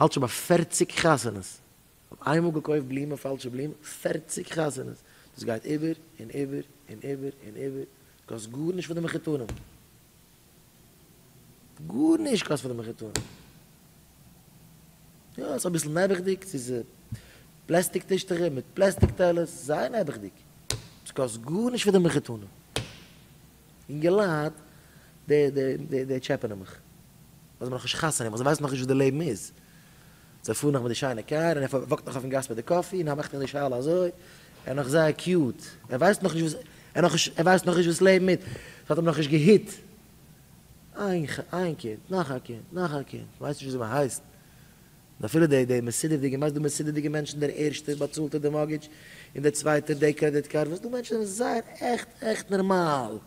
האלט שוין ביי פערציג חתונות. כ'האב איינמאל געקויפט בלומען, פאלשע בלומען, פערציג חתונות. דאס גייט איבער און איבער און איבער און איבער. קאסט גארנישט פאר די מחותנים. גארנישט קאסט פאר די מחותנים. יא, ס'איז אביסל נעבעכדיג, ס'איז פלעסטיק טישטעכער מיט פלעסטיק טעלערס, זייער נעבעכדיג. ס'קאסט גארנישט פאר די מחותנים. אינגעלייט די די די די טשעפענען מיך. ווייל זיי האבן נאכנישט חתונה געמאכט, זיי ווייסן נאכנישט וואס די לעבן איז. זיי פארן נאך מיט די שיינע קאר, און ער walk ט נאך אויפן גאס מיט די coffee, און ער מאכט נאך די שאלה אזוי, ער איז נאך זייער cute, ער ווייסט נאכנישט וואס, ער נאכנישט, ער ווייסט נאכנישט וואס לעבן איז, ס'האט אים נאכנישט גע hit. איין איין קינד, נאך א קינד, נאך א קינד, ווייסט נישט וויאזוי מ'הייסט. און אפילו די די מסודר'דיגע, מיינסט דא מסודר'דיגע מענטשן, דער ערשטער באצאלט ער די mortgage, און דער צווייטער די credit card, וואס דא מענטשן זענען זייער עכט עכט נארמאל,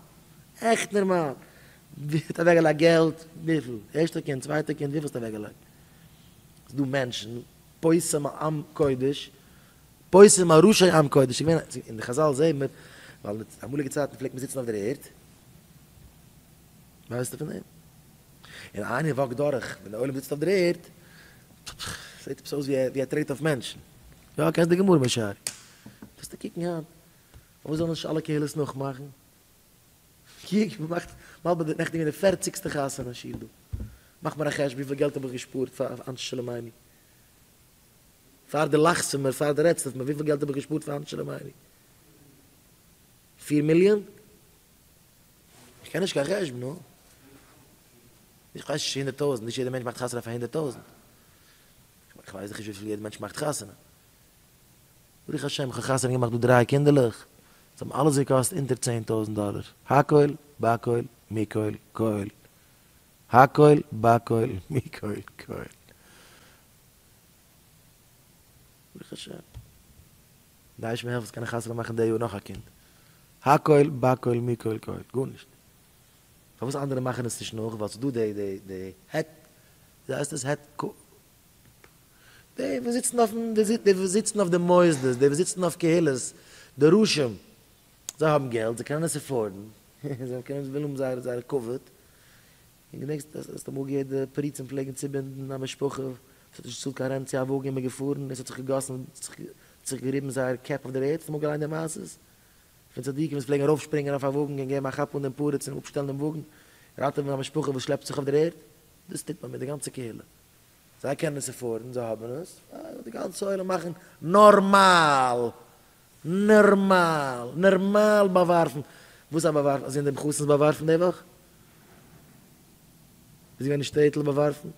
עכט נארמאל, ווי האט אוועקגעלייגט געלט, וויפיל, ערשטע קינד, צווייטע קינד, וויפיל האסטו אוועקגעלייגט? ס'איז דא מענטשן, פוסעים עם קודש, פוסעים על ראשי עם קודש, ס'איז געווען, אין די חזל זעהן מיר, ווייל אין די אמאליגע צייטן פלעגט מען זיצן אויף דער ערד, ווייסטו פון דעם? און איינער walk ט דורך ווען די עולם זיצט אויף דער ערד, זעט עפעס אויס ווי ער טרעט אויף מענטשן. יא, קענסט די גמרא משער. וועסטו קוקן היינט, פארוואס זאלן נישט אלע קהילות נאכמאכן? קוק, מען מאכט, מען האלט ביי די נעכטן געווען די פערציגסטע חתונה שיעור דא. מאך מיר א חשבון וויפיל געלט האב איך געשפארט פאר אנשי שלומינו. פאר די לאכסט פון מיר, פאר די רעדסט אויף מיר, וויפיל געלט האב איך געשפארט פאר אנשי שלומינו? פיר מיליאן? איך קען נישט קיין חשבון, נו. איך ווייס נישט 100,000, נישט יעדער מענטש מאכט חתונה פאר 100,000. איך ווייס דאך נישט וויפיל יעדער מענטש מאכט חתונה. ברוך השם, איך האב חתונה געמאכט דא דריי קינדערלעך, זיי האבן אלעס געקאסט אונטער 10,000 דאלער. הכל, בכל, מכל, כל. הכל, בכל, מכל, כל. ברוך השם. דארף מיר העלפן קען איך חתונה מאכן די יאר נאך א קינד. הכל בכל מכל כל. גארנישט. פארוואס אנדערע מאכן עס נישט נאך? ווייל ס'איז דא די די די העט, ווי הייסט עס? העט ק. די וואס זיצן אויפן די וואס זיצן אויף די מוסדות, די וואס זיצן אויף קהילות, די ראשים, זיי האבן געלט, זיי קענען עס afford ן, זיי קענען ווילן האבן זייער זייער כבוד. און געדענקסט אז האסט אמאל געהערט די פריצים פלעגן צובינדן א משפחה וואס האט נישט געצאלט קיין rent צו א וואגן און מען געפארן און עס האט זיך געגאסן האט זיך געריבן זייער קעפ אויף דער ערד, האסט אמאל געליינט די מעשות פון צדיקים וואס פלעגן ארויפשפרינגען אויף א וואגן און געבן א כאפ אן דעם פריץ און אפשטעלן דעם וואגן, ראטעווען א משפחה וואס שלעפט זיך אויף דער ערד? דאס טוט מען מיט די גאנצע קהילה. זיי קענען עס afford ן, זיי האבן עס, די גאנצע עולם מאכן נארמאל! נארמאל! נארמאל באווארפן! וואס א באווארפן? האסט געזען דעם חתן'ס באווארפן די וואך? איז געווען אין שטעטל באווארפן?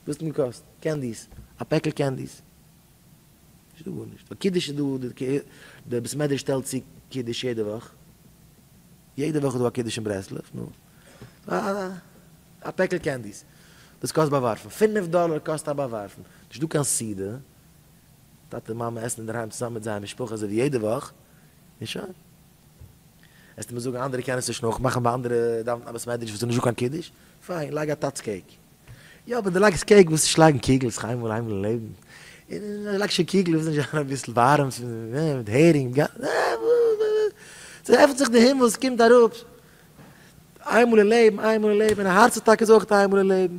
וואס האט אים געקאסט? candies! א פעקל candies! נישט דא גארנישט. ביי קידוש איז דא די בית מדרש שטעלט צו קידוש יעדע וואך. יעדע וואך איז דא א קידוש אין ברסלב. נו. א פעקל candies. דאס קאסט באווארפן. פינף דאלער קאסט א באווארפן. נישט דא קיין סעודה. טאטע מאמע עסן אינדערהיים צוזאמען מיט זייער משפחה אזוי ווי יעדע וואך. און שוין. וועסטו מיר זאגן אנדערע קענען עס נישט נאכמאכן ביי אנדערע דאווענט א בית מדרש וואס איז נישט דא קיין קידוש. פיין, לייג א טאץ cake. יא אבער דו לייגסט cake וואס נישט לייגן קוגל, ס'איז איינמאל איינמאל אין לעבן. און לייג שוין קוגל וואס נישט זיין אביסל ווארעם מיט הערינג. ס'עפנט זיך די הימל, ס'קומט אראפ. איינמאל אין לעבן, איינמאל אין לעבן, און א הארץ אטאקע איז אויך איינמאל אין לעבן.